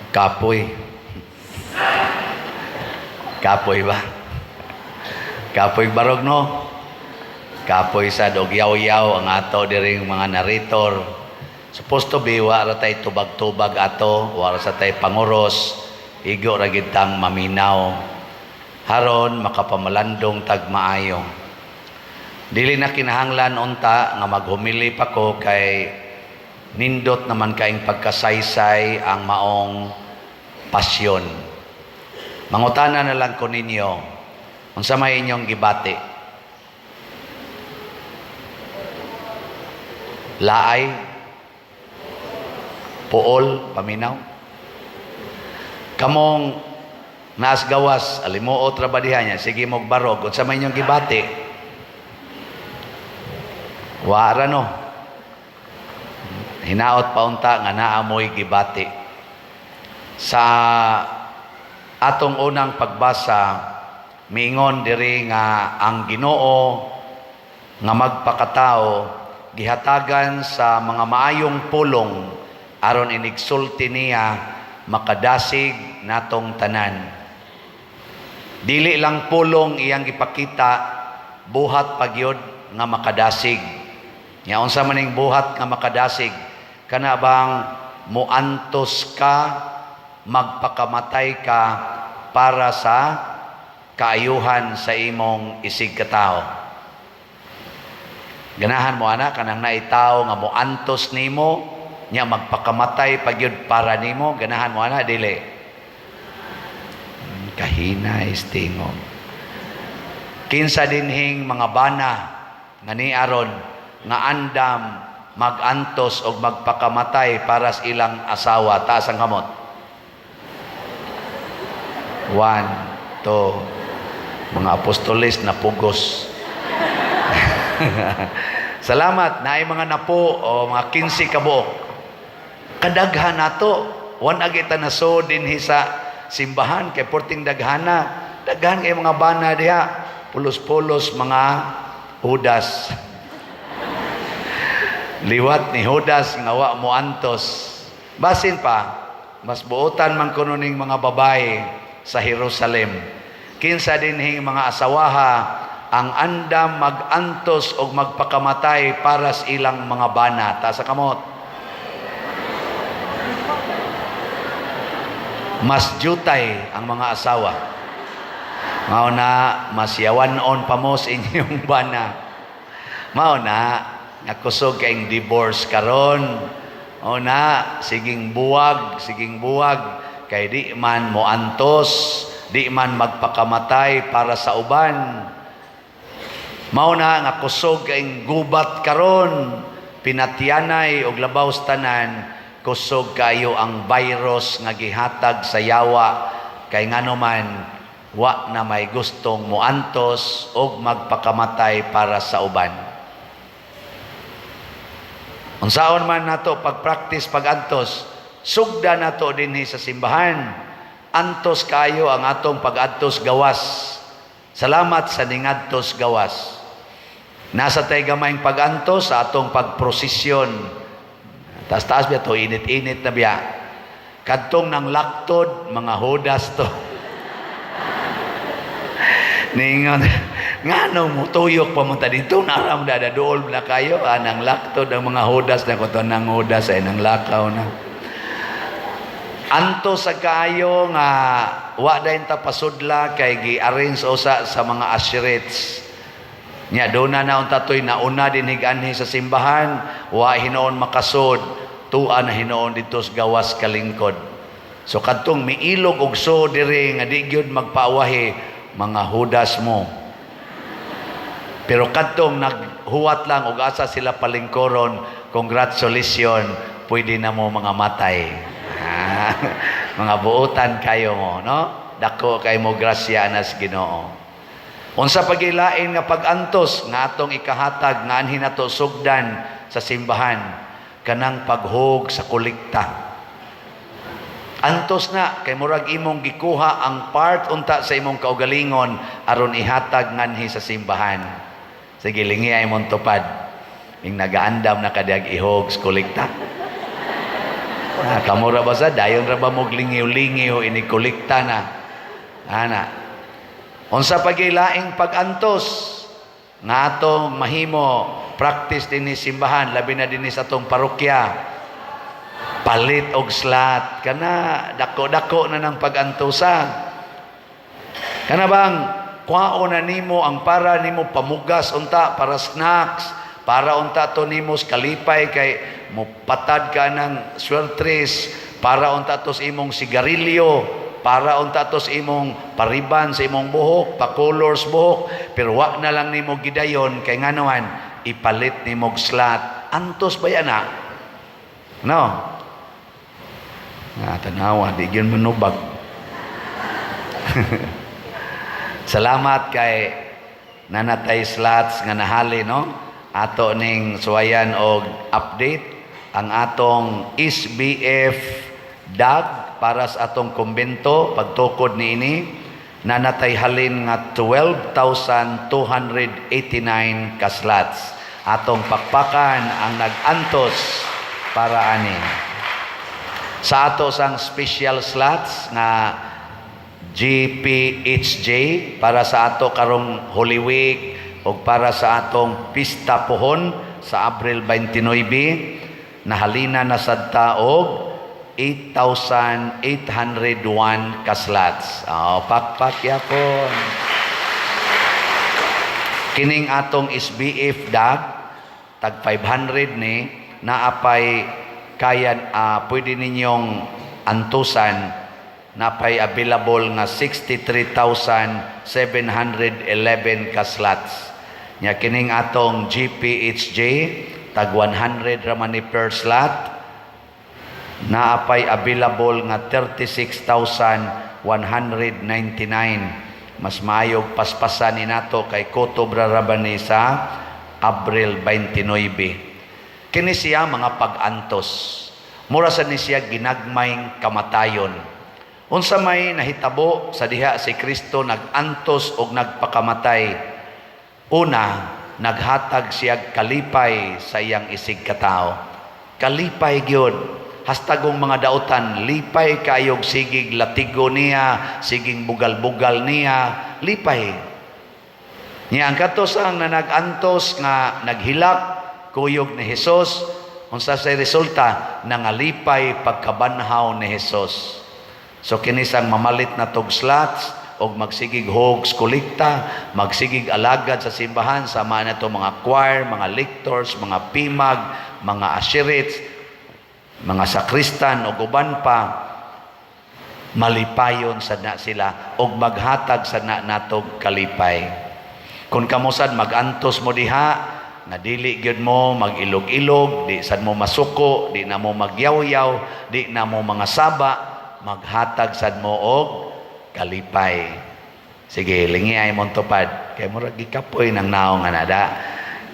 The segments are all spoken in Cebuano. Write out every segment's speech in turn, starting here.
Kapoy. Kapoy ba? Kapoy barog, no? Kapoy sa og yaw-yaw ang ato diring mga narrator. Supposed to be wa ra tay tubag-tubag ato, wa ra sa tay panguros, igo ra gid tang maminaw. Haron makapamalandong tag maayo. Dili na kinahanglan unta nga maghumili pa ko kay nindot naman kaing pagkasaysay ang maong pasyon. Mangutana na lang ko ninyo, unsa may inyong gibati? Laay? Puol? Paminaw? Kamong naas gawas, alimuot ra ba diha niya, sige mog barog, unsa may inyong gibati? Wa ra, no? Hinaot pa unta nga naa moy gibati. Sa atong unang pagbasa, miingon diri nga ang Ginoo nga magpakatao gihatagan sa mga maayong pulong aron inigsulti niya makadasig natong tanan. Dili lang pulong iyang gipakita, buhat pagyod nga makadasig. Nya unsa man ning buhat nga makadasig? Kana bang muantos ka, magpakamatay ka para sa kaayuhan sa imong isig katao. Ganahan mo ana, kanang naitaw nga moantos nimo nya magpakamatay pagyud para nimo? Ganahan mo ana, dili? Kahina istingog. Kinsa dinhing mga bana nga ni aron nga andam magantos og magpakamatay para sa ilang asawa? Taas ang kamot. One, two, mga apostoles na pugos. Salamat, naay mga napo o mga 15 ka buok. Kadaghan nato. Wan agi ta naso dinhi sa simbahan kay porting daghana. Daghan kay mga bana diha. Pulos-pulos mga Judas. Liwat ni Judas nga wa mo antos. Basin pa, mas buotan man kuno ning mga babae sa Jerusalem. Kinsa dinhing mga asawaha ang andam magantos og magpakamatay para sa ilang mga bana? Taas sa kamot. Mas jutay ang mga asawa. Mao na mas yawan-on pa mo sa inyong bana. Mao na nga kusog kaing divorce karon. O na siging buwag, siging buwag kay di man mo antos, di man magpakamatay para sa uban. Mao na nga kusog kaing gubat karon, pinatyanay og labaw sa tanan kusog kayo ang virus nga gihatag sa yawa kay ngano man wa na may gustong moantos og magpakamatay para sa uban. Unsaon man nato pag-practice pag-antos, sugda nato dinhi sa simbahan. Antos kayo ang atong pag-antos gawas. Salamat sa ningadtos gawas. Nasa tay gamayng pag-antos sa atong pagprosesyon. Taas-taas biya to, init-init na biya. Kadtong nang laktod, mga Judas to. Ningon, ngano mo tuyok pa mo ta dito, naram da dool na kayo, anang laktod ang mga Judas na kuto nang Judas ay nang lakaw na. Anto sa kaayo nga wa dayon ta pasudla kay gi-arrange usa sa mga usherates. Nya doon na unta toy nauna din higanhi sa simbahan, wa hinuon makasod, tua na hinuon dito sa gawas kalingkod. So kadtong miilog og so diri nga di gyud magpaawahi, mga Judas mo. Pero kadtong naghuwat lang og asa sila palingkoron, congratulations, pwede na mo mga matay. Mga buotan kayo mo, no? Dako kay mo grasya nas Ginoo. Unsa pagilain nga pag-antos nga atong ikahatag nga anhin nato sugdan sa simbahan? Kanang paghug sa kolekta. Antos na kay murag imong gikuha ang part unta sa imong kaugalingon aron ihatag nganhi sa simbahan. Sige, lingi ay mong tupad. Ing nagaandam na kadiag ihog sa kolekta. Ah, kamo ra ba sa dayon ra ba mo lingiw-lingiw ini kolekta na. Ana. Unsa pa laing pag-antos nga atong mahimo, practice dinhi simbahan, labi na dinhi sa atong parokya? Palit og slot. Kana dako-dako na ng pag-antosa. Kana bang kuhaon na nimo ang para nimo pamugas unta para snacks, para unta to nimo sa kalipay kay mopatad ka ng swertres, para unta to sa imong sigarilyo, para unta to sa imong pariban sa imong buhok, pa-colors buhok, pero wa na lang nimo gidayon kay nganoan ipalit nimo og slot. Antos ba yan na? No. Nga tanawa di gyud manubag. Salamat kay naa natay slots nga nahali, no? Ato ning suwayan og update ang atong SBF DAG para sa atong kumbento. Pagtukod niini, naa natay halin nga 12,289 ka slots. Atong pakpakan ang nag-antos para ani. Sa ato sang special slots nga GPHJ para sa ato karong Holy Week o para sa atong pista pohon sa Abril 29, nahalina na sad ta og 8,801 ka slots. Oh, pakpak yapon. Kining atong SBF DAG tag 500 ni naapay kaya, pwede ninyong antusan, napay available nga 63,711 ka slots. Nya kining atong GPHJ tag 100 ra man ni per slot, naapay available nga 36,199. Mas maayog paspasan ni nato kay kutob ra ra ba ni sa Abril 29. Kini siya mga pag-antos. Mura sa ni siya ginagmayng kamatayon. Unsa may nahitabo sa diha si Kristo nag-antos og nagpakamatay? Una, naghatag siya kalipay sa iyang isig katao. Kalipay gyud. Hastagong mga dautan, lipay kayog sigig latigo niya, siging bugal-bugal niya, lipay. Niya ang kato sang na nag-antos nga naghilak kuyog ni Jesus, unsa say resulta? Nangalipay pagkabanhaw ni Jesus. So kini sang mamalit na tog slots og magsigig hogs kolekta, magsigig alagad sa simbahan sama na to mga choir, mga lectors, mga pimag, mga usherates, mga sakristan ug uban pa, malipayon sad na sila og maghatag sad na natog kalipay. Kung kamo sad magantos mo diha nga dili gyud mo mag-ilog-ilog, di sad mo masuko, di na mo magyawyaw, di na mo mga saba, maghatag sad mo og kalipay. Sige, lingi ay mong tupad. Kay murag gikapoy ng naong nga nada.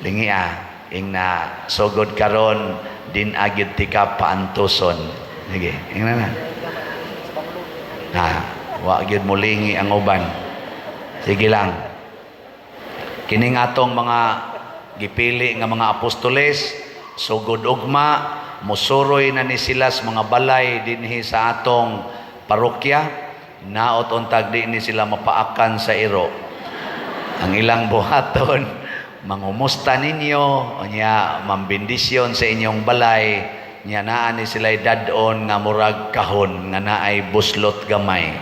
Lingi ah, ing na sugod karon din agid tika paantuson. Sige, ing na na. Ha, wa gyud mo lingi ang uban. Sige lang. Kining atong mga gipili nga mga apostoles, sugod ugma, musuroy na ni sila sa mga balay dinhi sa atong parokya. Naot untag di ni sila mapaakan sa iro. Ang ilang buhaton, mangumusta ninyo, unya mambendisyon sa inyong balay, nya naa ni sila dad-on nga murag kahon nga naay buslot gamay.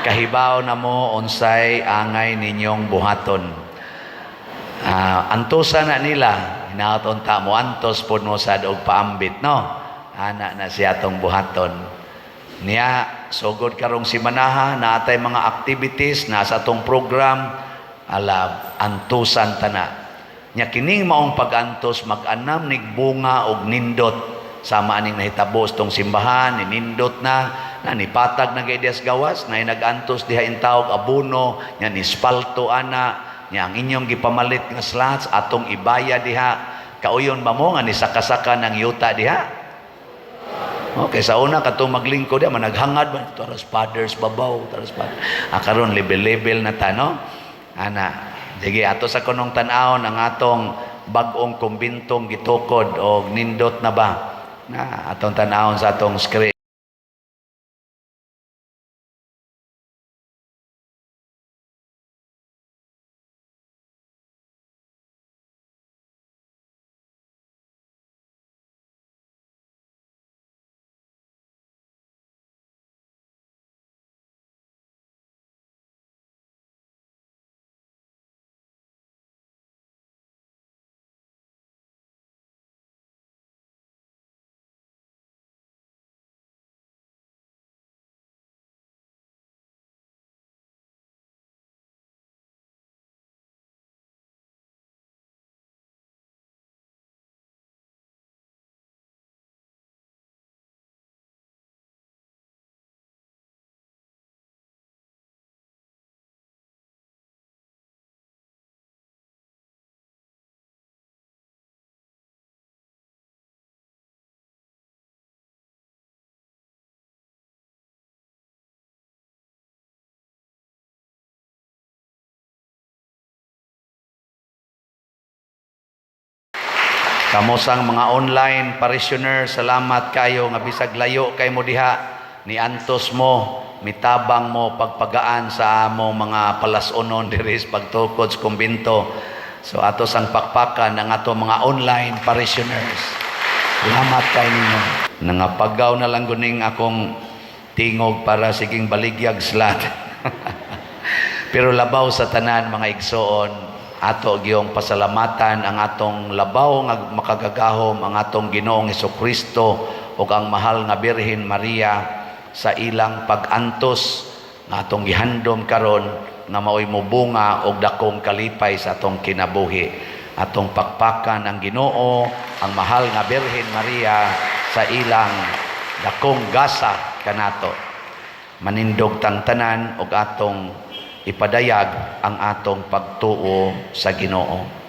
Kahibaw na mo unsay angay ninyong buhaton. Antosa na nila, hinaot unta mo antos pod mo sad og paambit, no? Ana na siya atong buhaton. Niya sugod karong simanaha, naatay mga activities na sa atong program, ala antusan tana. Nya kining maong pag-antos mag-anam nig bunga og nindot sama aning nahitabo sa tong simbahan, ninindot na na nipatag na gayud gawas na nag-antos diha intawog abono nya nispalto ana. Nya ang inyong gipamalit nga slots atong ibaya diha. Kauyon ba mo nga nisaka-saka ng yuta diha? Okay, sa una katong maglingkod diha managhangad ba taras fathers babaw, taras fathers. Ah, karon level-level na ta, no? Ana. Sige, ato sa kunong tan-awon ang atong bag-ong kumbintong gitukod og nindot na ba? Na atong tan-awon sa atong screen. Kamosang mga online parishioner, salamat kayo nga bisag layo kay mo diha, niantos mo, mitabang mo pagpagaan sa among mga palasonon diri sa pagtukod sa kumbinto. So ato sang pakpakan ang ato mga online parishioners. Salamat kay ninyo. Nangapagaw na lang guning akong tingog para siging baligyag slat. Pero labaw sa tanan, mga igsoon, ato giyong pasalamatan ang atong labaw nga makagagahom, ang atong Ginoong Kristo ug ang mahal nga Birhen Maria sa ilang pag-antos nga atong gihandom karon nga maoy mobunga og dakong kalipay sa atong kinabuhi. Atong pakpakan ang Ginoo, ang mahal nga Birhen Maria sa ilang dakong gasa kanato. Manindog tang tanan og atong ipadayag ang atong pagtuo sa Ginoo.